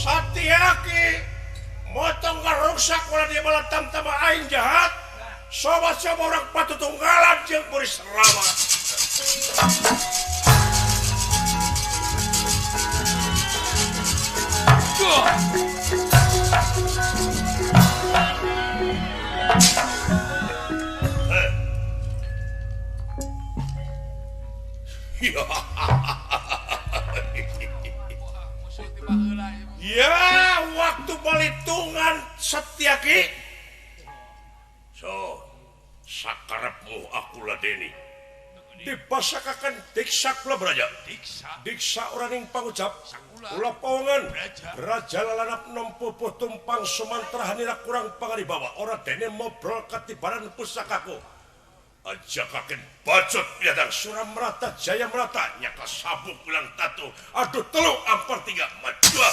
Satyaki motong ngaruksak ulah dia malah tamtama aing jahat. Sobat-sobat orang patutunggalan jeung Buris Rawa. Ya, waktu balitungan Satyaki. So, sakarepmu aku ladeni. Dipasakakan diksa kula braja. Diksa oraning pangucap. Kula pawongan. Raja lalanap nempupuh tumpang sumantra hanira kurang pangaribawa. Ora dene mobrol katibaran pusakaku. Aja kaken bacot piadang Suramrata Jaya Merata nyaka sabuk ulang tatu aduh telu ampar tiga maju.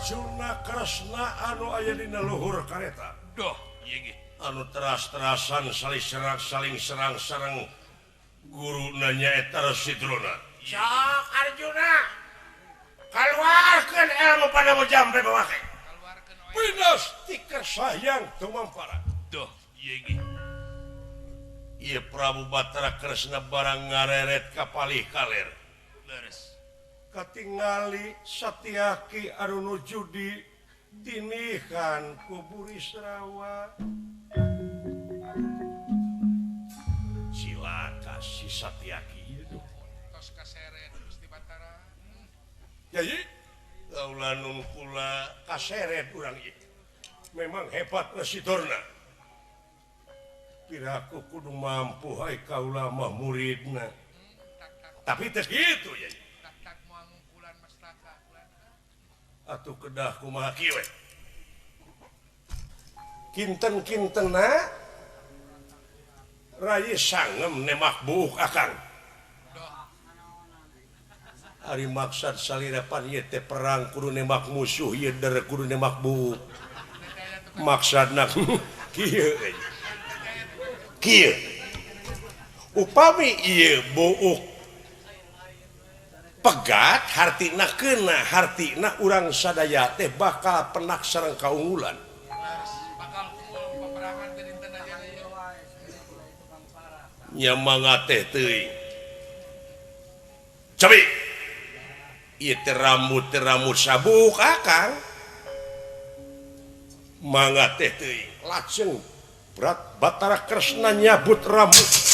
Arjuna Kresna anu aya dina luhur kareta. Duh, ieu ge anu teras-terasan saling serang sareng guruna nyaeta Resi Drona. Sok Arjuna, kaluarkeun ilmu padamu jampe mawake. Pinas tikar sayang tumampara. Duh, ieu ge. Ieu Prabu Batara Kresna barang ngareret ka palih kaler. Leres. Katingali Satyaki anu nuju di tinihan ku Burisrawa. Cilaka si Satyaki ieu. Tos kaseret Gusti Batara. Yai, kaula nun kula kaseret urang ieu. Memang hebat Resi Dorna. Piraku kudu mampu hai kaula mah muridna. Tapi teh kitu yai. Atuh kedah kumaha kieu we. Kinten-kintenna Rai sangem nemak buuk akang. Ari maksad salira pan ieu teh perang kudu nemak musuh ieu der kudu nemak buuk. Maksudna kieu kieu. Upami ieu buuk pegat hartina kena hartina urang sadaya teh bakal penak sareng kaunggulan. Nya mangga teh teuing. Cobi ieu teh rambut sabuk akang. Mangga teh teuing. Lajeng berat Batara Kresna nyabut rambut.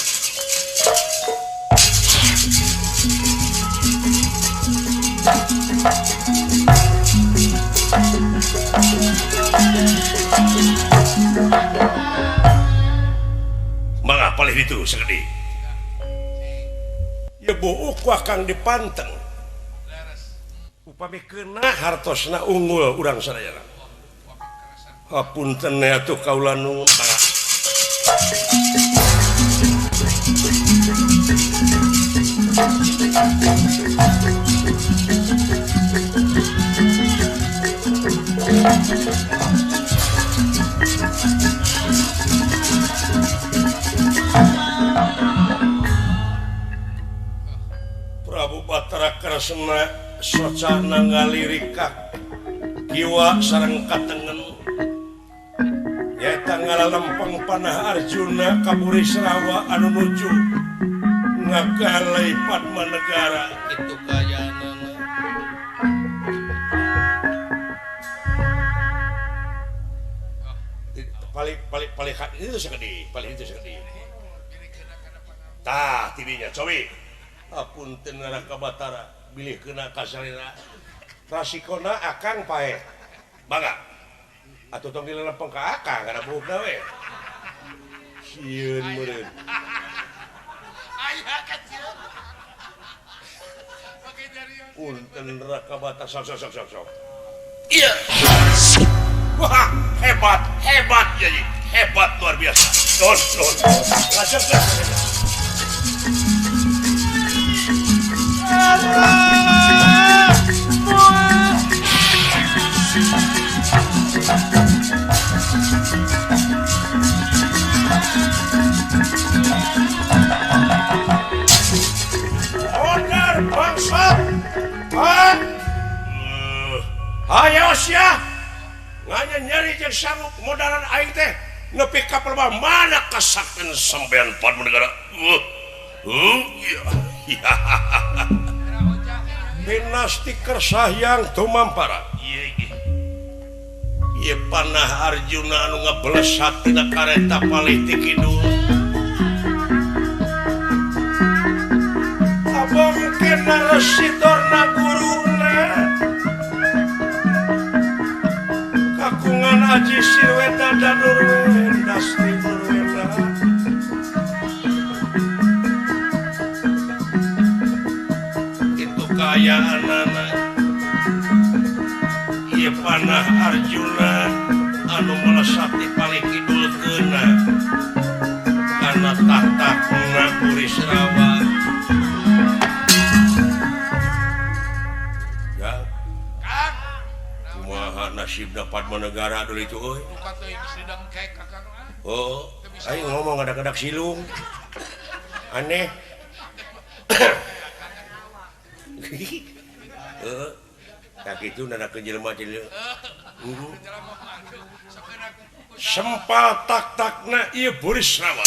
Mangga palih ditu sakedik. Ieu buuk ku akang dipanteng. Upami keuna hartosna unggul urang sadayana. Hapunten atuh kaula nu mangga. Prabu Batara Kresna socana ngalirik ka kiwa sareng katengen nyaeta ngalalempeng panah Arjuna ka Burisrawa anu nuju ngagalai Padmanegara kitu kayaanana. Paling paling paling itu sakedik, paling itu sakedik. Tah tidinya cobi. Apunten Raka Batara bilih kena kasalira. Rasikona akang paeh. Mangga. Atuh tong dilelempeng ka akang kana buukna we. Sieun meureun. Aya kecil. Punten Raka Batara sok sok sok sok. Iya. Wah, hebat, hebat jadi, hebat luar biasa. Don, don. Lanjut. Odar bangsa. Ayo sia. Nganya nyeri jeung sanggup modalan aing teh nepi ka pelebah mana kasakten sampean Padmanegara. Dinasti Kersahyang tumampara. Ieu panah Arjuna anu ngablesat tina kareta palih ti kidul. Abang kena Resi Dorna guruna. Kakungan Aji Sirweta Danurwenda Sri Nurwenda. Itu kayaanana. Ieu panah Arjuna anu melesat di paling kidul keuna kana tahta kuna Burisrawa. Ya. Kang, kumaha Nasibna Padma Negara dulu itu euy. Oh, aing ngomong ngadak-ngadak silung. Aneh. Heeh. Tak kitu nanakeun jelema teh. Sempal tak-takna ieu Burisrawa.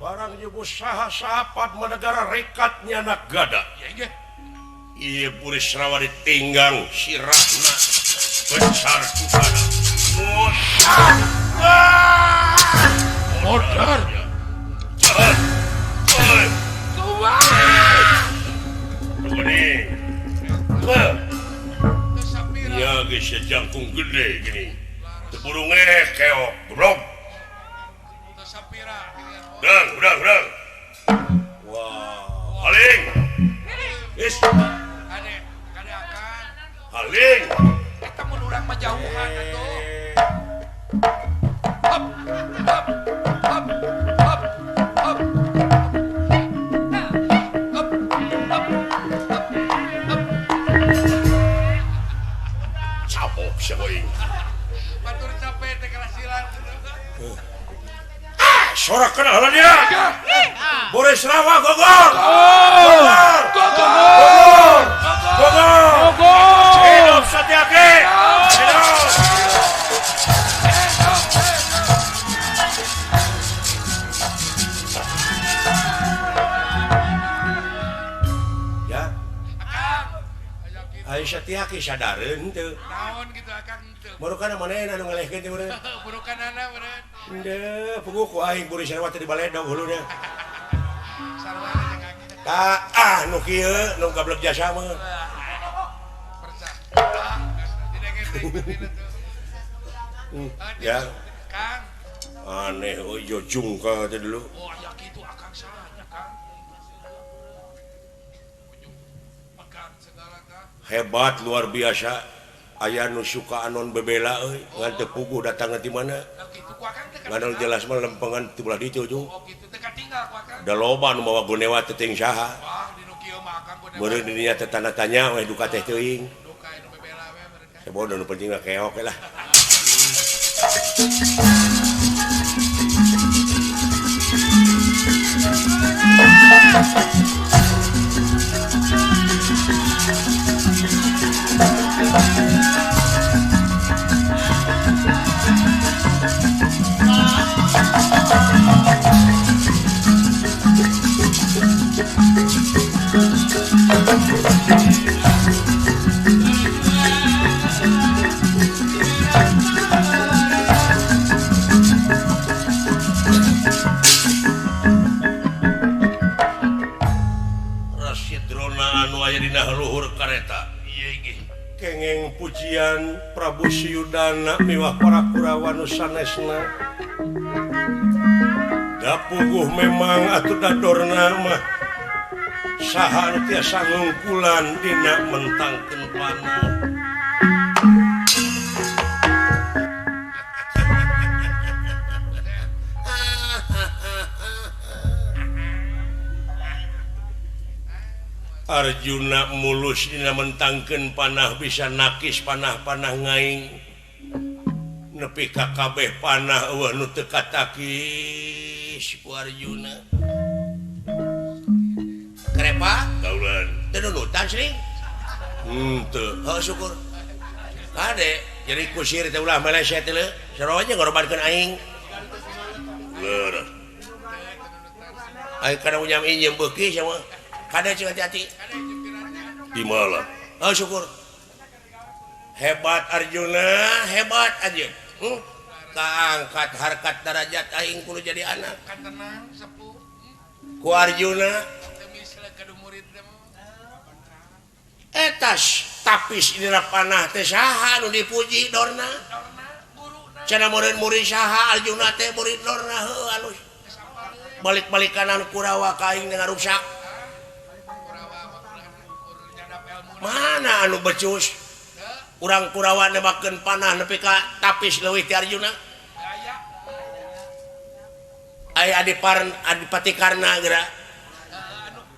Barang nyebut saha-saha Padma Negara rekatnya anak gada. Ieu Burisrawa ditinggang sirahna besar tukana. Modar. Ya geus jangkung gede gini. Teu burung keok, goblok. Udang, udang. Wah, haling. Is. Kade, kade akan. Haling. Eta mun urang mah jauhan atuh. Hop, hop, hop, hop, hop. Hop, hop, hop, hop. Capok sia euy. Batur capek teh kalasilan. Sorak kenal dia. Burisrawa gogor. Gogor. Gogor. Gogor. Gogor. Hidup Satyaki. Hidup. Ya. Ayo Satyaki sadareun teu. Naon kitu akang teu. Burukan manehna anu ngalehkeun teh meureun. Burukanana meureun. Henteu, puguh ku aing Burisrawa teh dibaledog huluna. Sarua jeung akang. Tah, ah nu kieu nu gablek jasa mah. Percaya. Ya. Kang. Aneh euy jojung ka teh dulu. Oh, aya kitu akang saha Kang. Pegang segala tah. Hebat luar biasa. Aya nu suka anon bebela euy, ngan teu puguh datangna ti mana. Ngan jelas mah lempengan ti belah ditu jung. Oh kitu teh katinggal ku akang. Da loba nu mawa gonewa teh teuing saha. Wah, di nu kieu mah akang gonewa. Meureun di dinya teh tanda tanya we duka teh teuing. Duka nu bebela we mereka. Sabodo nu penting mah keok we lah. Rasidrona anu aya dina luhur kareta. Kengeng pujian Prabu Suyudana miwah para Kurawa nu sanesna. Da puguh memang atuh dadorna mah saha anu tiasa ngungkulan dina mentangkeun panah. Arjuna mulus dina mentangkeun panah bisa nakis panah-panah ngaing nepi ka kabeh panah eueuh nu teu katakis ku Arjuna. Krepa kaulan teu nunutan sering henteu heuh syukur kade jadi kusir teh ulah meleset teh leu sarua aja ngorbankeun aing leureuh aing kana unyam injem beuki sama kade cing hati-hati di malam. Oh syukur. Hebat Arjuna, hebat anjeun. Kaangkat harkat darajat aing kudu jadi anak. Tenang sepuh. Ku Arjuna etas tapis dina panah teh saha nu dipuji Dorna. Cenah murid murid saha Arjuna teh murid Dorna heuh alus. Balik-balik kanan Kurawa ka aing ngarusak. Mana anu becus? Urang Kurawa nembakeun panah nepi ka tapis leuwih ti Arjuna. Aya Adipati Karna geura.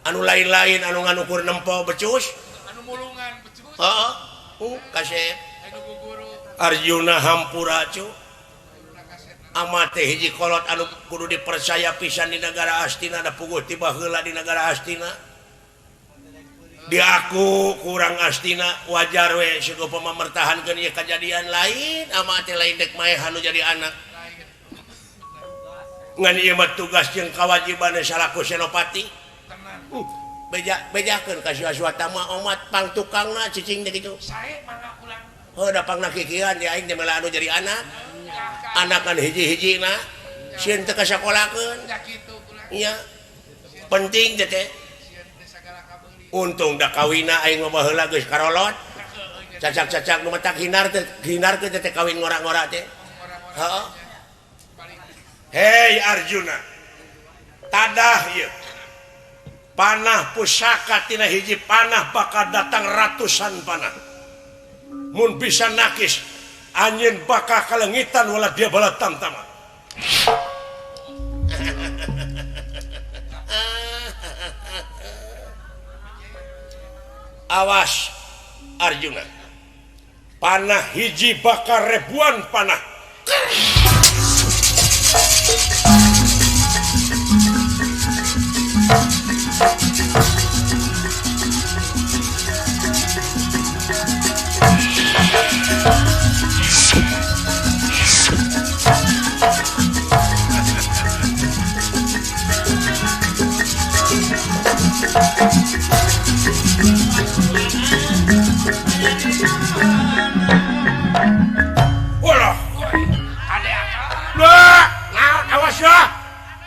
Anu lain-lain anu nganukur nempo becus. Anu mulungan becus. Heeh. Kasep. Arjuna hampura cu. Amate hiji kolot anu kudu dipercaya pisan di negara Astina da puguh tiba heula di negara Astina. Diaku kurang Astina wajar we saupama mertahankeun ieu kajadian lain amate lain dek maehan nu jadi anak. Ngan ieu mah tugas jeung kawajiban salaku senopati. Beja-bejakeun ka Aswatama omat pang tukangna cicing teh kitu. Sae mangga ulang. Heuh da pangna kikian di aing teh mela anu jadi anak. Anakan hiji-hiji na sieun teu kasakolakeun. Nya penting teh teh. Untung da kawina aing mah baheula geus karolot. Cacak-cacak nu matak hinar teh hinarkeun teh kawin ngora-ngora teh. Heeh. Hei Arjuna. Tadah ieu. Panah pusaka tina hiji panah bakal datang ratusan panah. Mun bisa nakis anjeun bakal kalengitan wala dia bala tamtama. Awas Arjuna. Panah hiji bakal ribuan panah. Walah. Lah, awas ya.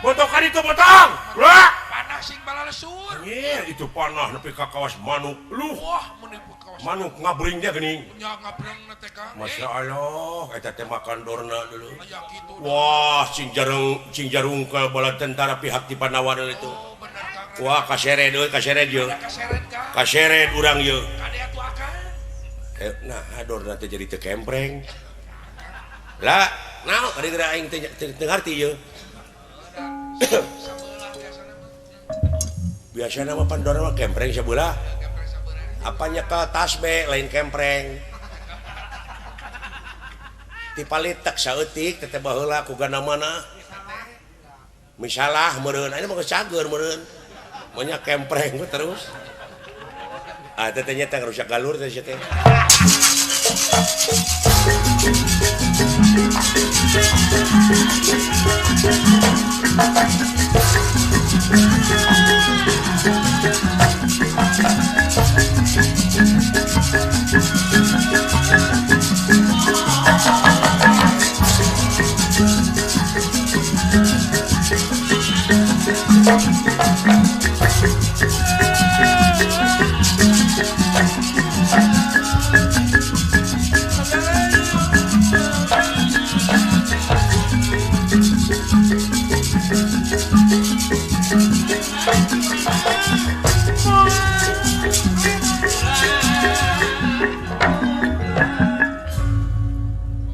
Botokan itu potong. Lah, panah sing balalesur. Anjir, itu panah nepi ka kawas manuk. Luh. Wah, menipu kawas. Manuk ngabringnya geuning. Nya ngabrengna teh Kang. Masya Allah, eta teh makan dorna dulu. Aya kitu. Wah, sing jarung sing jarungkel bala tentara pihak ti Pandawa itu. Oh, bener Kang. Wah, kaseret euy, kaseret ye. Kaseret Kang. Kaseret urang ye. Kade atuh akang. Nah, dorna teh jadi teu kempreng. Lah, naon kade geura aing teu ngarti ye. Biasana mah pandora mah kempreng sabelah. Apanya ke tas be lain kempreng. Ti palitek saeutik teh baheula ku gana mana. Misalah meureun aya mah geus cager meureun. Maunya kempreng terus. Ah teh nya teh rusak galur teh teh.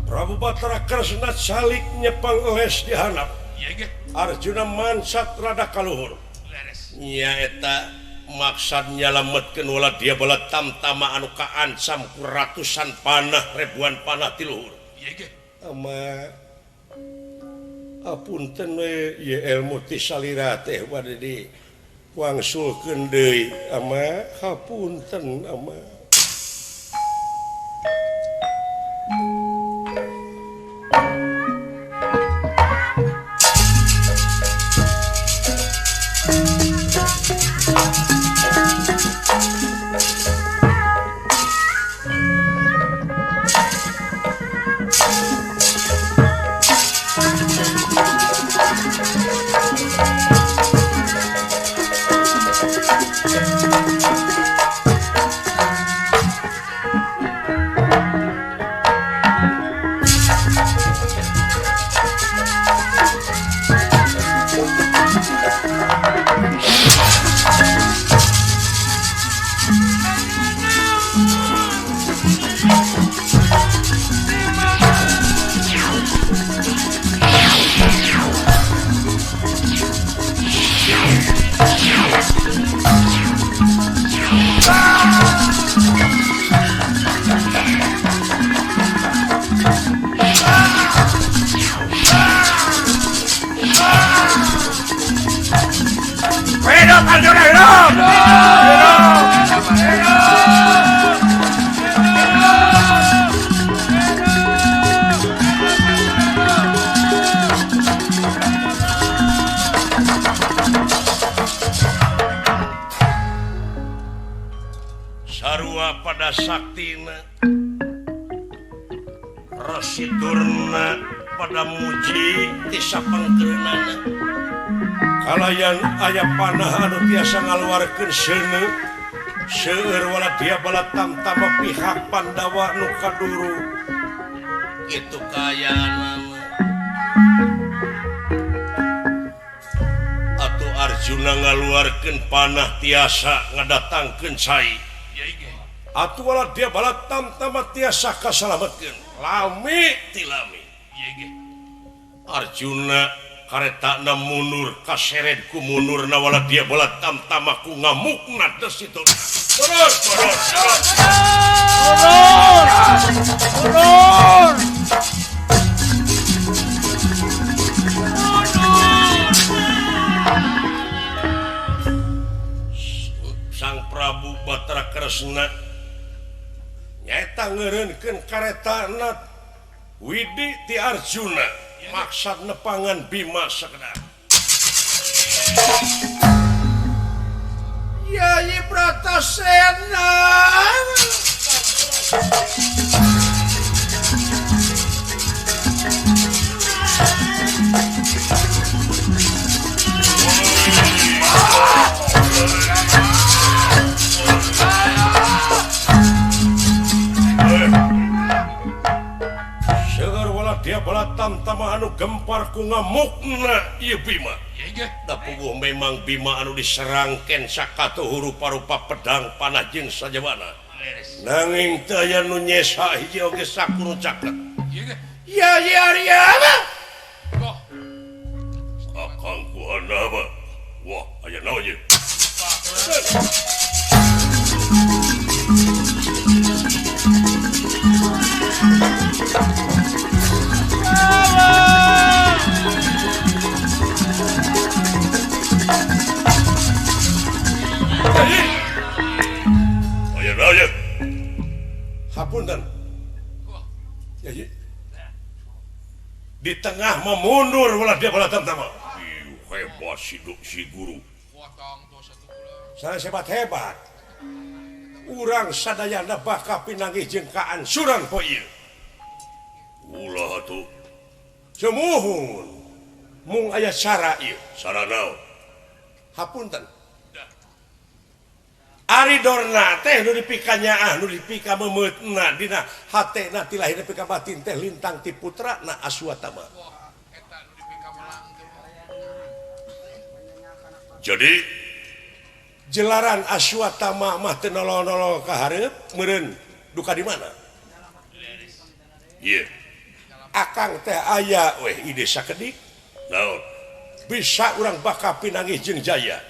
Prabu Batara Kresna salik nyepang les di handap. Arjuna mansat rada kaluhur. Nyaeta maksad nyalametkeun wala dia bala tamtama anu kaancam ku ratusan panah ribuan panah ti luhur. Ama apunten we ieu ilmu ti salira teh bade di wangsulkeun deui ama hapunten ama. Saktina Resi Durna pada muji ti sapangkeunana kalayan aya panah anu tiasa ngaluarkeun seuneu seueur wala dia bala tamtama pihak Pandawa nu kaduru kitu kaayaan. Atuh Arjuna ngaluarkeun panah tiasa ngadatangkeun cai. Atuh wala dia bala tamtama tiasa kasalametkeun lami ti lami. Arjuna karetana mundur kaseret ku mundurna wala dia bala tamtama ku ngamukna deus itu. Mundur, mundur, mundur, mundur. Sang Prabu Batara Kresna nyaeta ngeureunkeun karetana widi ti Arjuna maksad nepangan Bima sakedar. Yayi Bratasena. Dia bala tamtama anu gempar ku ngamukna ieu Bima. Da puguh memang Bima anu diserangkeun sakatuh rupa-rupa pedang panah jeung sajabana. Nanging teu aya nu nyesa hiji oge sakunu caket. Ya ya ya. Akang ku handap. Wah, aya naon ieu? Hapunten. Di tengah memundur wala dia bala tamtama. Hebat si guru. Saya hebat hebat. Urang sadayana bakal pinanggih jeung kaansuran poe ieu. Ulah atuh. Sumuhun. Mung aya cara ieu. Cara naon? Hapunten. Ari Dorna teh nu dipika nyaah nu dipika memeutna dina hatena ti lahir nepi ka batin teh lintang ti putrana Aswatama. Jadi jelaran Aswatama mah teu nolol-nolol ka hareup meureun duka di mana? Ieu. Akang teh aya weh ide sakedik. Naon? Bisa urang bakal pinanggih jeung jaya.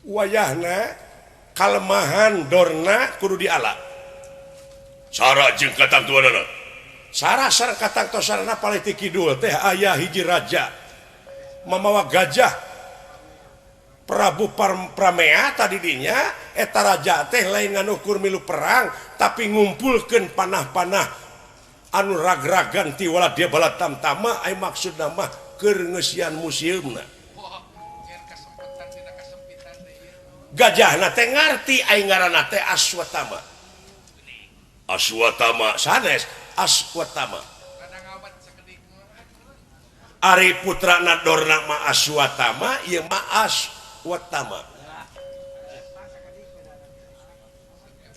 Wayahna kalemahan Dorna kudu diala. Cara jeung katangtuanana. Cara sareng katangtosanana palih ti kidul teh aya hiji raja mamawa gajah Prabu Pramea tadi dinya eta raja teh lain nganukur milu perang tapi ngumpulkeun panah-panah anu ragragan ti wala dia bala tamtama ai maksudna mah keur ngeusian museumna. Gajahna teh ngarti ai ngaranna teh Aswatama. Aswatama sanes Aswatama. Ari putrana Dorna mah Aswatama ieu mah Aswatama.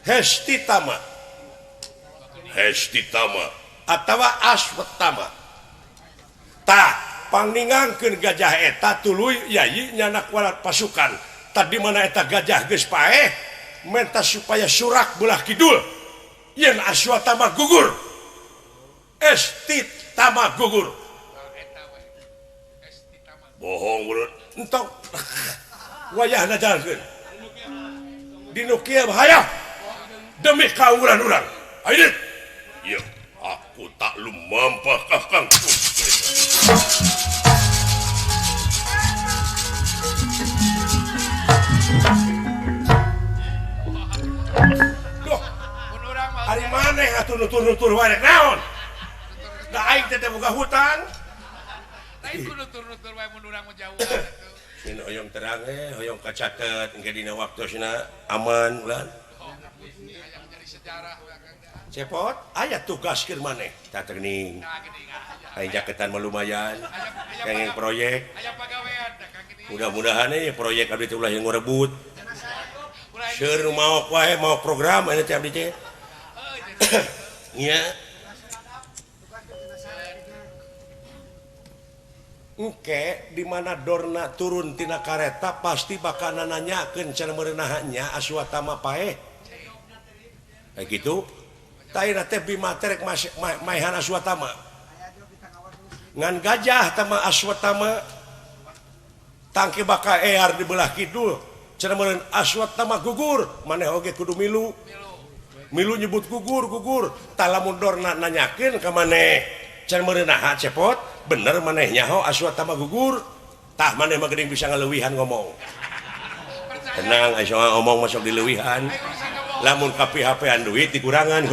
Hestitama. Hestitama atawa Aswatama. Tah pangningangkeun gajah eta tuluy yayi nyanak walat pasukan. Tadi mana eta gajah geus paeh menta supaya surak belah kidul yen Aswatama gugur Estitama gugur. Bohong urut entong wayahna jalankeun dinu kieu bahaya demi kaunggulan urang. Ayo ieu aku tak lumampah kakangku. Duh, ari maneh atuh nutur-nutur wae rek naon? Da aing teh boga hutang. Lain ku nutur-nutur wae mun urang mah jauh atuh. Sina hoyong terang hoyong kacatet engke dina waktosna aman ulah. Cepot aya tugas keur maneh tah geuning. Aya jaketan mah lumayan. Kenging proyek. Mudah-mudahan ieu proyek abdi teh ulah yang ngarebut. Seur maok wae maok program aya teh abdi teh. Nya. Engke di mana Dorna turun tina kareta pasti bakal nanyakeun cenah meureunahnya Aswatama paeh. Kayak gitu. Tah teh Bima teh rek maehan Aswatama. Ngan gajah tama Aswatama tangke bakal ear di belah kidul. Cenah meureun Aswatama gugur, maneh oge kudu milu. Milu nyebut gugur gugur. Tah lamun Dorna nanyakeun ka maneh cenah meureun cepot, bener maneh nyaho Aswatama gugur. Tah maneh mah geuning bisa ngaleuwihan ngomong. Tenang aya ngomong masuk dileuwihan. Lamun ka PHP-an duit dikurangan.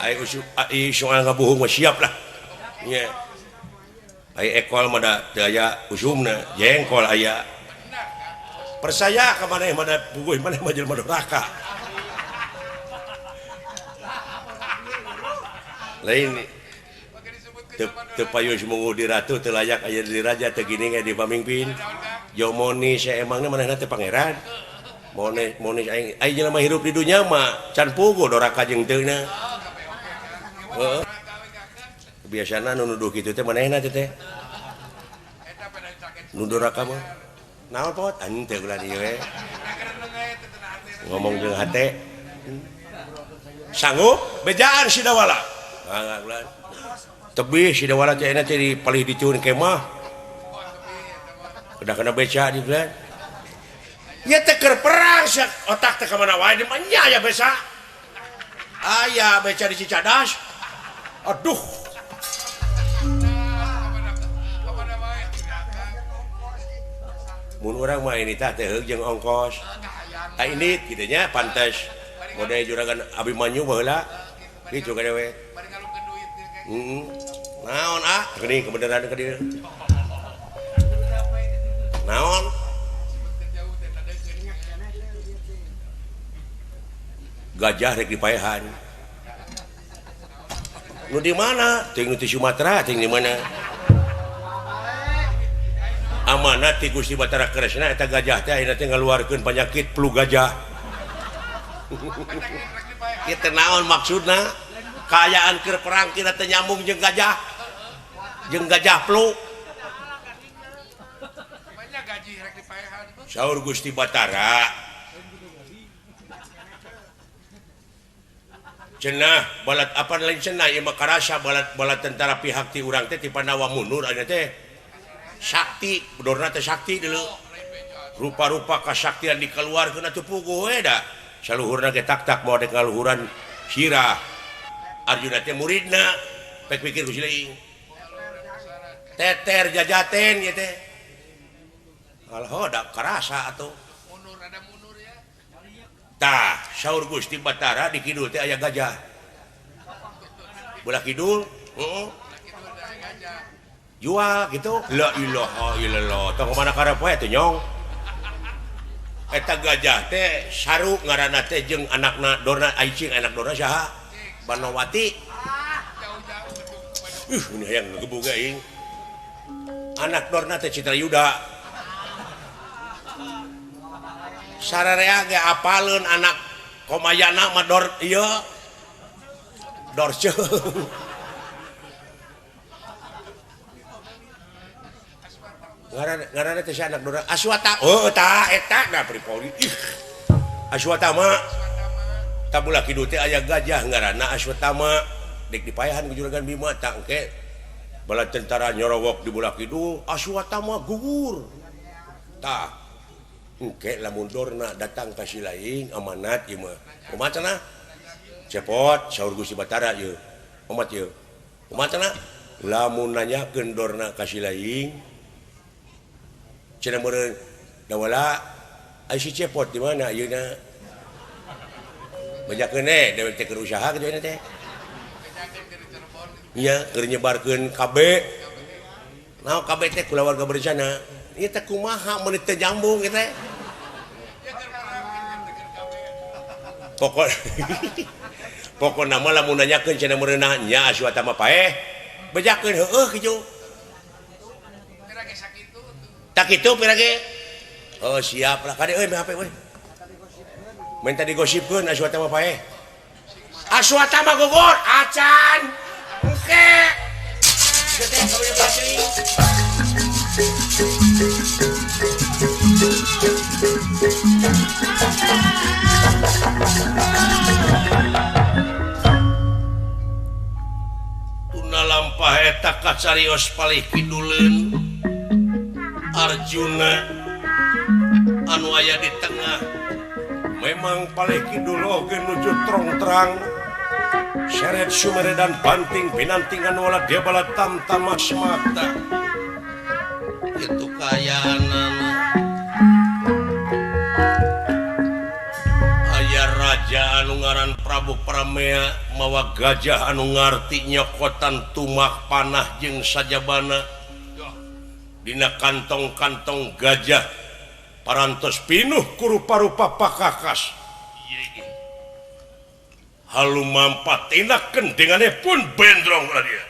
Ayo usul ngabohong mah siap lah. Nya. Aya ekol mah da teu aya usumna, jengkol aya. Percaya ka maneh mah da puguh maneh mah jelema doraka. Lain teu payu munguh di ratu teu layak aya di raja teu gini di pamimpin. Jomoni saemangna manehna teh pangeran. Mone mone aing aing jelema hirup di dunya mah can puguh doraka jeung teu na. Heeh. Biasana nu nuduh kitu teh manehna teh teh. Nu doraka mah naon pot henteu ulah dieu we. Ngomong jeung hate. Sanggup bejaan si Dawala. Mangga ulah. Tebih si Dawala teh ayeuna teh dipalih dicun kemah. Udah kena beca di bulan. Ya teh keur perang sia otak teh ka mana wae di mah nya aya beca. Aya beca di Cicadas. Aduh. Mun urang mah ini tah teh heug jeung ongkos. Tah ini kitu nya pantes. Mode juragan Abimanyu baheula. Kitu ka dewe. Heeh. Naon ah geuning kebenaran ka dieu. Naon? Gajah rek dipaehan. Nu di mana? Ting nu ti Sumatera, ting di mana? Amanat ti Gusti Batara Kresna eta gajah teh ayeuna teh ngaluarkeun panyakit flu gajah. Ieu teh naon maksudna? Kaayaan keur perang tina teh nyambung jeung gajah. Jeung gajah flu. Saur Gusti Batara cenah balat apa lain cenah ieu mah karasa balat balat tentara pihak ti urang teh ti Pandawa mundur ayeuna teh sakti bedorna teh sakti dulu rupa-rupa kasaktian dikeluarkeun atuh puguh we da saluhurna ge tak-tak moal dek ngaluhuran sirah Arjuna teh muridna pek pikir ku siling teter jajaten ieu teh alhoda karasa atuh mundur ada mundur ya. Tah saur Gusti Batara di kidul teh aya gajah. Belah kidul, heeh. Jual gitu. La ilaha illallah. Tong mana karep we teh nyong. Eta gajah teh saru ngaranna teh jeung anakna Dorna aicing anak Dorna saha? Banowati. Ini hayang ngegebug aing. Anak Dorna teh Citrayuda. Sararea ge apaleun anak Komayana mah dor ieu dorce. Ngaranna teh anak Dorna Aswata. Oh tah eta da pripoli. Ih. Aswatama. Tabulah kidul teh aya gajah ngaranna Aswatama. Dek dipayahan ku juragan Bima tah engke bala tentara nyorowok di belah kidul Aswatama gugur. Tah engke lamun Dorna datang ka si lain amanat ieu mah. Kumaha cenah? Cepot saur Gusti Batara ieu. Omat ieu. Kumaha cenah? Lamun nanyakeun Dorna ka si lain cenah meureun Dawala ai si Cepot di mana ayeuna? Bejakeun we dewek teh keur usaha kitu ayeuna teh. Nya keur nyebarkeun KB. Naon KB teh kulawarga berencana. Ieu teh kumaha mun teu nyambung ieu teh. Pokok pokokna mah lamun nanyakeun cenah meureunna nya Aswatama paeh. Bejakeun heueuh kitu. Pira ge sakitu tuh. Tak kitu pira ge. Oh siap lah kade euy HP we. Minta digosipkeun Aswatama paeh. Aswatama gugur acan. Engke. Gede kawe bacing. Tuna lampah eta kacarios palih kiduleun Arjuna anu aya di tengah memang palih kidul oge nuju trong-terang seret sumeredan banting binantingan wala dia bala tamtama semata itu kayaanana aya raja anu ngaran Prabu Pramea mawa gajah anu ngarti nyokotan tumak panah jeung sajabana dina kantong-kantong gajah parantos pinuh ku rupa-rupa pakakas halu mampat tindak kendengane pun bendrong lah dia.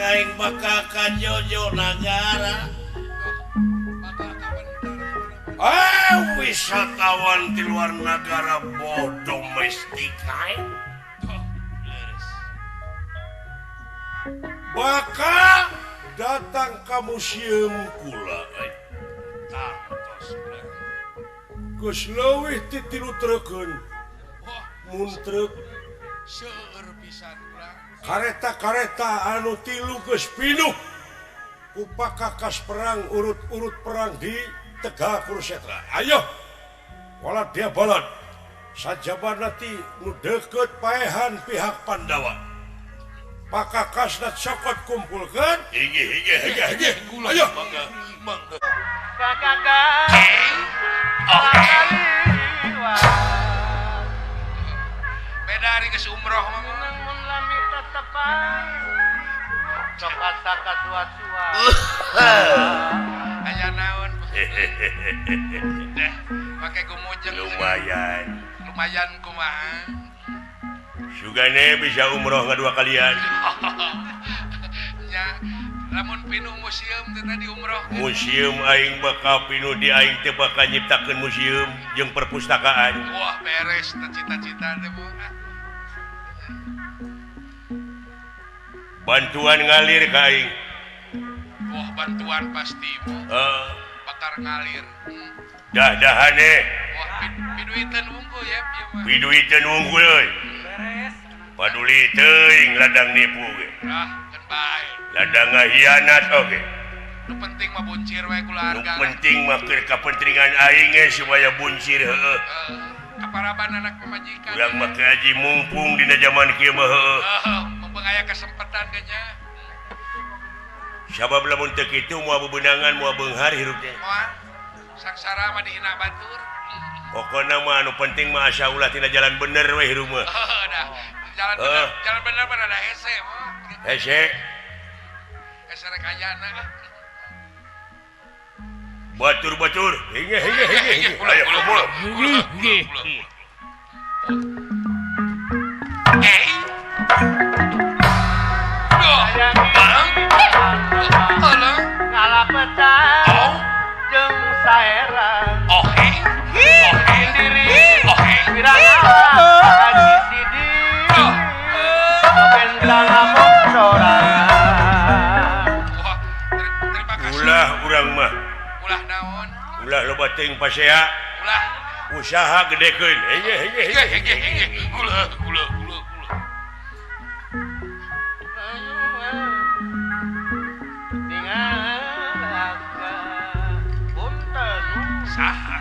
Aing bakal ka Jojo Nagara. Wisatawan di luar negara boh domestik aing. Bakal datang ka museum kula aing. Geus leuwih ti 3 treukeun. Mun treuk seueur pisan urang. Kareta-kareta anu 3 geus pinuh ku pakakas perang urut-urut perang di Tegal Kurusetra. Ayo wala dia balad sajabana ti nu deukeut paehan pihak Pandawa. Pakakasna cokot kumpulkeun. Hiji hiji hiji hiji. Ayo mangga mangga. Beda hari geus umroh mah. Sok asa kasuat-suat. Aya naon? Deh, pake gumujeng. Lumayan. Lumayan kumaha? Sugane bisa umroh ngadua kalian. Nya, lamun pinuh museum teh tadi umroh. Museum aing bakal pinuh di aing teh bakal nyiptakeun museum jeung perpustakaan. Wah, beres teh cita-cita teh bu. Bantuan ngalir ka aing. Wah, bantuan pasti bu. Bakar ngalir. Dah-dahane. Wah, piduiteun unggul ya ieu mah. Piduiteun unggul euy. Beres. Paduli teuing ladang nipu ge. Ah, keun bae. Ladang ngahianat oge. Nu penting mah buncir we keluarga. Nu penting mah keur kapentingan aing ge supaya buncir heueuh. Kaparaban anak pamajikan. Urang mah teu haji mumpung dina jaman kieu mah heueuh. Mumpung aya kesempatan ge nya. Sabab lamun teu kitu moal bebenangan moal beunghar hirup teh. Moal. Sangsara mah dihina batur. Pokona mah anu penting mah asa ulah tina jalan bener we hirup mah. Heuh dah. Jalan bener, jalan bener mah rada hese mah. Hese. Hese rek ayana. Batur-batur. Hinge hinge hinge. Ayo kumpul. Eh. Duh. Bang. Alah. Ngalapetang jeung saerang. Oh, hei. Oh, hei. Oh, hei. Haji Sidik. Bentang ngamuk sorangan. Wah, terima kasih. Ulah urang mah. Ulah naon? Ulah loba teuing pasea. Ulah usaha gedekeun. Hege hege hege hege. Ulah ulah ulah ulah. Saha?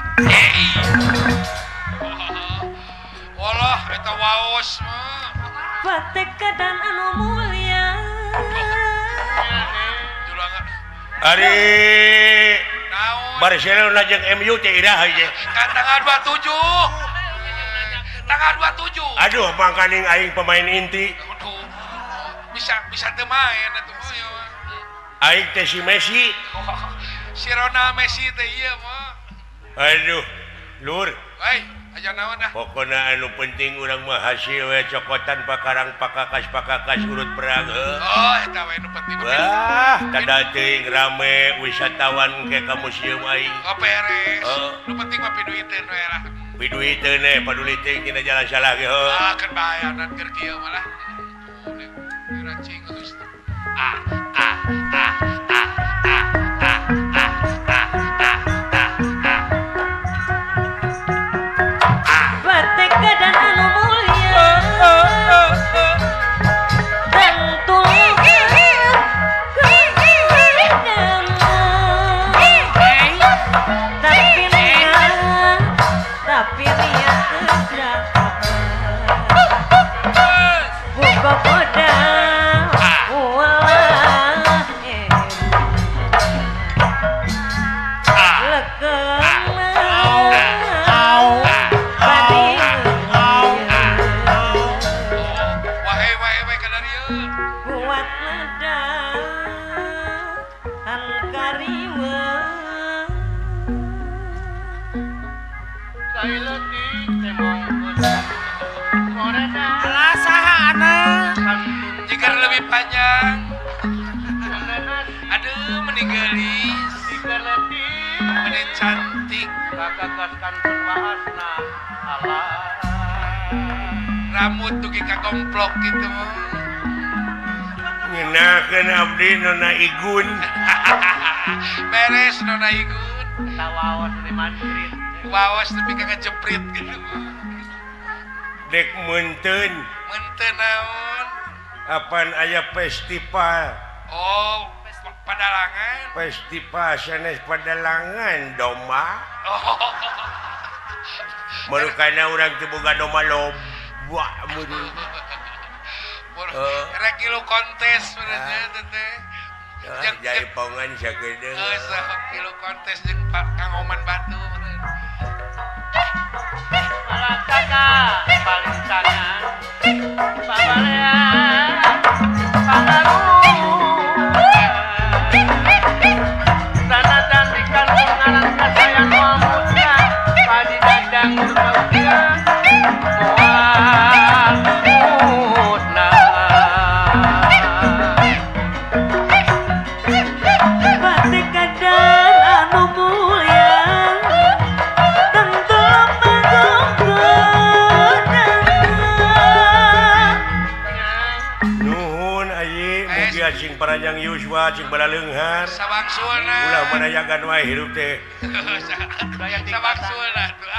Walah eta waos mah. Patekadan anu mulia. Ari Barcelona jeung MU teh iraha ieu? Kan tanggal 27. Tanggal 27. Aduh, mangkaning aing pemain inti. Aduh. Bisa bisa teu main atuh mah ieu mah. Aing teh si Messi. Si Ronald Messi teh ieu mah. Aduh, lur. Hei, aja naon dah. Pokona anu penting urang mah hasil we cokotan pakarang pakakas-pakakas urut perang heuh. Oh, eta we nu penting. Wah, tada teuing rame wisatawan ke ka museum aing. Oh, beres. Nu penting mah piduiteun we lah. Piduiteun we, paduli teuing dina jalan salah ge heuh. Ah, keun bayaran keur kieu mah lah. Diracing geus. Ah, ah, ah, ah, ah, ah, ah, ah, ah, ah, ah. Patekadan anu mulia. Tentu tapi niat gerak buka podang ulah kuat ledahan kariwa Alah saha anak jika lebih panjang. Aduh, meni geulis, meni cantik, rambut dugi ka komplok gitu. Ngenakeun abdi Nona Igun. Beres Nona Igun. Waos di Madrid. Waos nepi ka ngejeprit gitu. Dek meunteun. Meunteun naon? Apan aya festival. Oh, padalangan. Festival sanes padalangan domba. Oh. Marukana urang teu boga domba loba meureun. Rek ngilu kontes sebenarnya teh. Jaipongan sakedeung. Heeh, ngilu kontes jeung Pak Kang Oman Batu. Malakaka paling tangan pamalean pangaru. Nuhun ayi mugia sing paranjang yuswa sing balaleunghar. Sawangsulna. Ulah manayagan wae hirup teh. Sawangsulna tuh.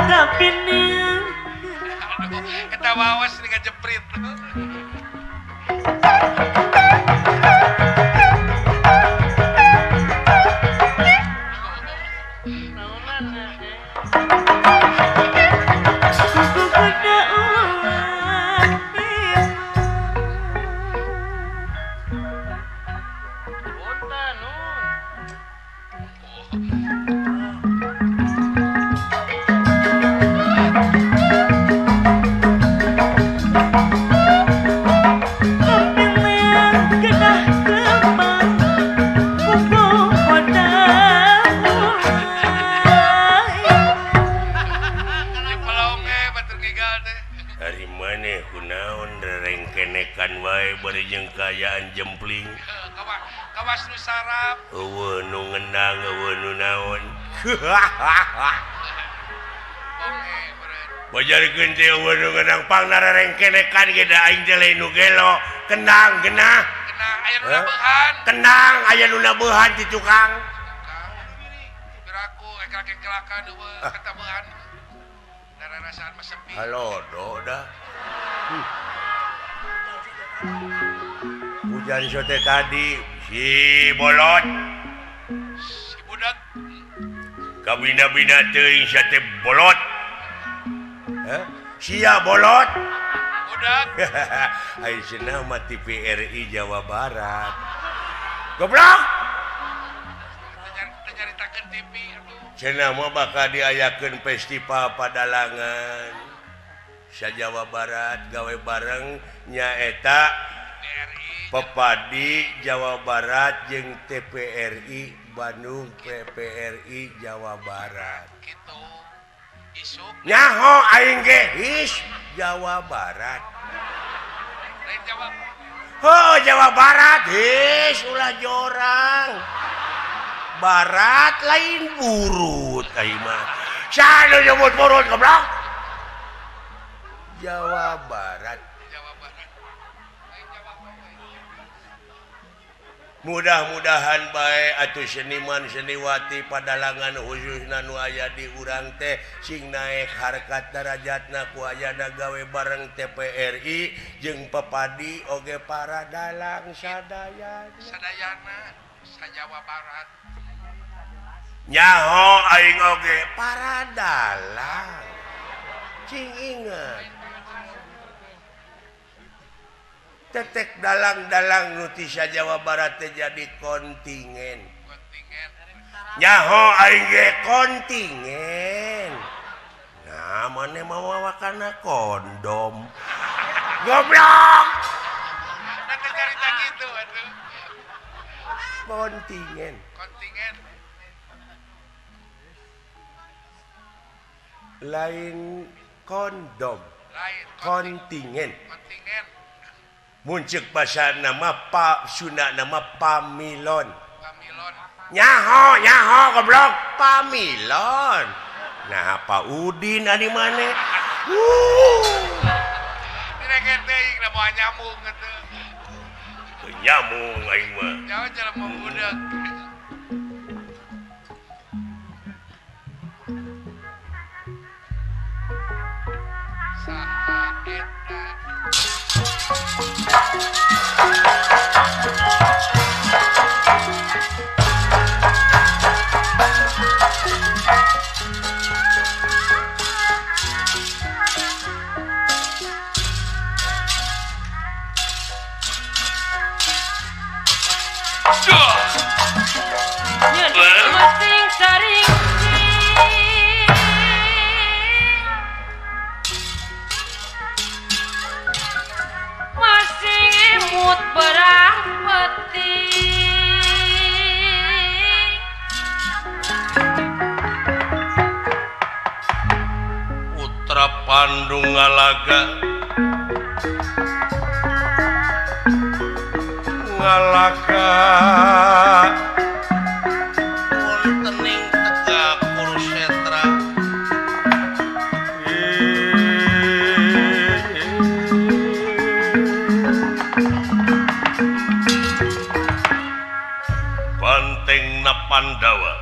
Tapi nih. Aduh, eta wawas nih ngajeprit. Kayaan jempling kawas nu sarap eueuh nu ngendang eueuh nu naon bajarkeun teh eueuh nu ngendang pangna rerengkenekan ge da aing teh lain nu gelo kendang genah genah aya nu nabeuhan kendang aya nu nabeuhan ti tukang piraku eklak-eklakan eueuh katabehan dararasaan mah sepi halodo dah. Hujan sote tadi si bolot si budak kabina-bina teuing sate bolot. Hah? Sia bolot budak. Ai cenah mah TVRI Jawa Barat. Goblok. Teu nyaritakeun TV atuh. Cenah mah bakal diayakeun festival padalangan sa Jawa Barat gawe bareng nyaeta Pepadi Jawa Barat jeung TPRI Bandung PPRI Jawa Barat. Kitu. Isuk. Nyaho aing ge his Jawa Barat. Lain Jawa. Oh, Jawa Barat his ulah jorang. Barat lain burut aing mah. Saha nu nyebut burut goblok? Jawa Barat. Mudah-mudahan bae atuh seniman seniwati padalangan khususna nu aya di urang teh sing naek harkat darajatna ku ayana gawe bareng TPRI jeung Pepadi oge para dalang sadayana. Sadayana sa Jawa Barat. Nyaho aing oge para dalang. Cing inget. Tetek dalang-dalang nu ti Jawa Barat teh jadi kontingen. Nyaho aing ge kontingen. Nah, maneh mawa kana kondom. Goblok. Da teh carita kitu atuh. Kontingen. Kontingen. Lain kondom. Lain kontingen. Kontingen. Muncul bahasa nama Pak Sunda nama Pamilon. Pamilon. Nyaho nyaho goblok Pamilon. Nah Pak Udin ari maneh. Direken teuing da moal nyambung atuh. Teu nyambung aing mah. Jauh jelema budak. Saha eta? Bandung ngalaga ngalaga wontening tegak Kurusetra. Pandawa.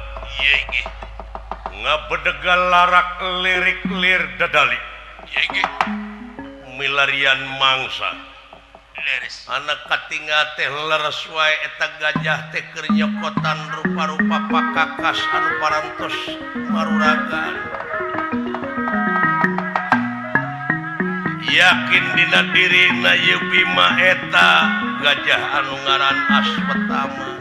Ieu inggih. Ngabedegal larak lirik lir dadali. Ieu inggih. Milarian mangsa. Leres. Anak katinggal teh leres wae eta gajah teh keur nyokotan rupa-rupa pakakas anu parantos maruragan. Yakin dina dirina ieu Bima eta gajah anu ngaran Aswatama.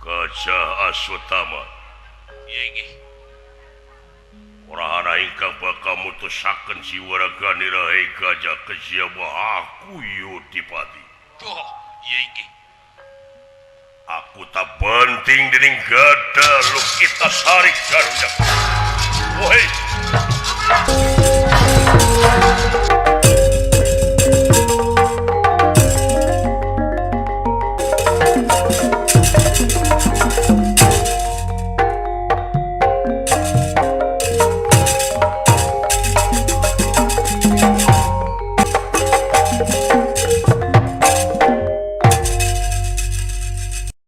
Gajah Aswatama. Ieu inggih. Orahana ingkang bakal mutusaken siwaraganira hei gajah kesiapa aku Yudipati. Tuh, ieu inggih. Aku tak penting dening gada Lukitasari Garuda.